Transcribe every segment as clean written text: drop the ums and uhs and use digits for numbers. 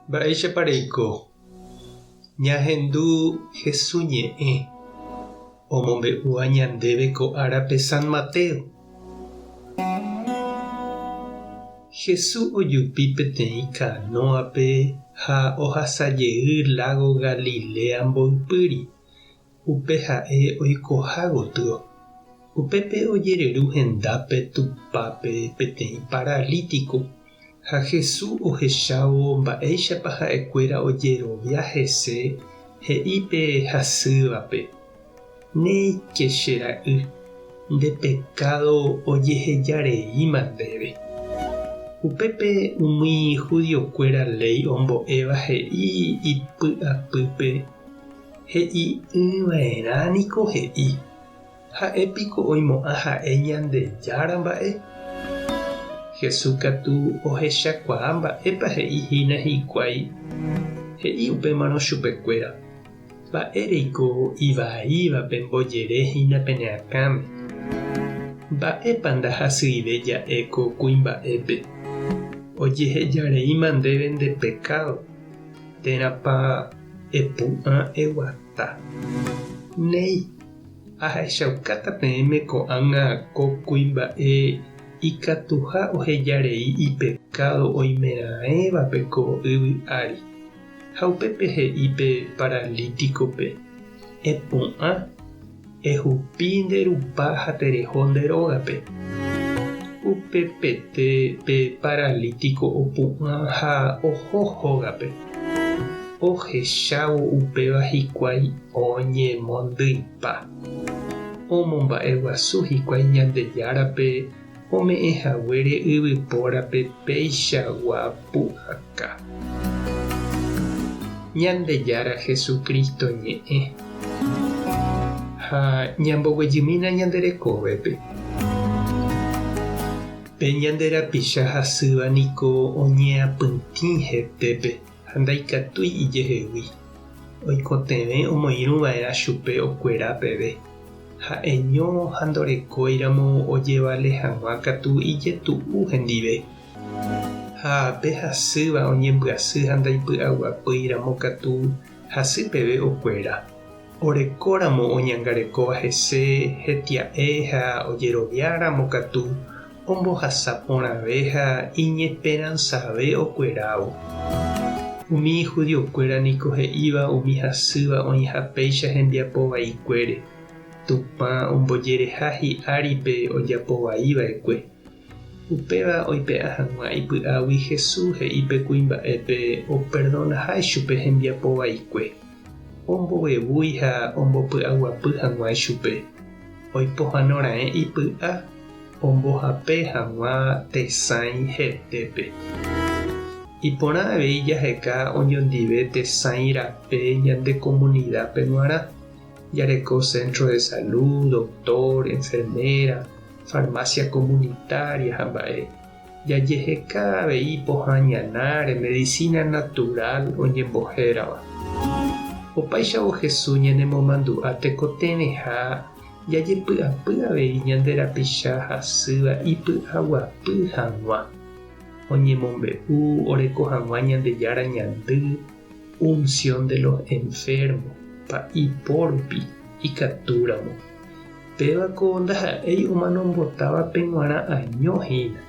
Mba'éichapa reiko? Ñahendu Hesu ñe'ẽ omombe'úva ñandéve ko árape San Mateo. Hesu ojupi peteĩ kanóape ha ohasa jey lágo Galilea mboypýri, upe ha'e oikoha gotyo. Upépe ojereru hendápe tupápe peteĩ paralítiko, ha Hesu ohechávo mba'éichapa ha'ekuéra ojerovia hese he'i pe hasývape, Néike che ra'y, nde pekádo ojeheja reíma ndéve. Upépe umi judiokuéra léi ombo'éva he'i ipy'apýpe, He'i'ỹva'erã niko he'i, Ha'e piko oimo'ã ha'e Ñandejára mba'e? Jesús katu ohechakuaa mba'épa he'i hína hikuái, he'i upémarõ chupekuéra, Mba'éreiko ivaíva pembojere hína pene akãme? Mba'épa ndahasyive ja'e ko kuimba'épe, Ojehejareíma ndéve nde pekádo, térãpa epu'ã eguata? Néi, ahechaukáta peẽme ko'ág̃a ko kuimba'e ikatuha ohejarei ipekádo oimeraẽvape ko yvy ári. Ha upépe he'i pe paralítikope, Epu'ã, ehupi nde rupa ha tereho nde rógape. Upepete pe paralítiko opu'ã ha oho hógape. Ohechávo upéva hikuái oñemondyipa. Omomba'eguasu hikuái Ñandejárape ome'ẽ haguére yvypórape peichagua pu'aka. Ñandejára Jesucristo ñe'ẽ. Ha ñamboguejymína ñande rekovépe. Pe ñande rapicha hasýva niko oñeapytĩ hetépe ha ndaikatúi ijehegui. Oikotevẽ omoirũ va'erã chupe okuera peve. Ha'eño ha ndorekóiramo ojevale hag̃ua katu ijetu'u hendive. Ha pe hasýva oñembyasy ha ndaipy'aguapýiramo katu hasy peve okuera. Orekóramo oñangarekóva hese hetia'e ha ojeroviáramo katu ombohasa porãve ha iñesperanzave okuerávo. Umi judiokuéra niko he'íva umi hasýva oĩha péicha hembiapo vaikuére, Tupã ombojereha hi'ári pe ojapo vai va'ekue. Upéva oipe'a hag̃ua ipy'águi Jesús he'i pe kuimba'épe operdonaha ichupe hembiapo vaikue, ombovevúi ha ombopy'aguapy hag̃ua ichupe, oipohãno raẽ ipy'a ombohape hag̃ua tesãi hetépe. Iporã avei jaheka oñondive tesãi rape ñande komunidápe g̃uarã, jareko centro de salud, doctor, enfermera, farmacia comunitaria ha mba'e. Jajeheka avei pohã ñanáre medicina natural oñembohérava. Opáichavo Jesús ñanemomandu'a tekotevẽha jajepy'apy avei ñande rapicha hasýva ipy'aguapy hag̃ua, oñemombe'u oreko hag̃ua Ñandejára ñandy, unción de los enfermos, pa'i po rupi, ikatúramo. Péva ko ndaha'éi omanombotávape g̃uarã año hína.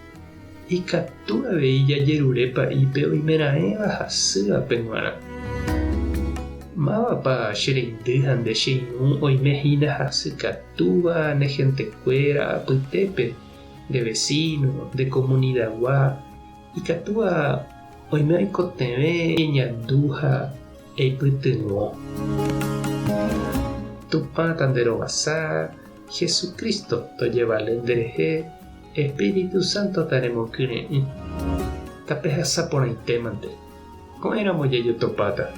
Ikatu avei jajerure pa'ípe oimeraẽva hasývape g̃uarã. Mávapa che reindy ha nde che irũ oime hína hasykatúva ne hentekuéra apytépe, nde vesíno, nde komunidagua, ikatúva oime oikotevẽ eñandu ha Eipytyvõ. Tupã tanderovasa, Jesucristo tojevale nderehe, Espíritu Santo taremokyre'ỹ. Tapehasa porãitémante. Ko'ẽramo jajotopáta.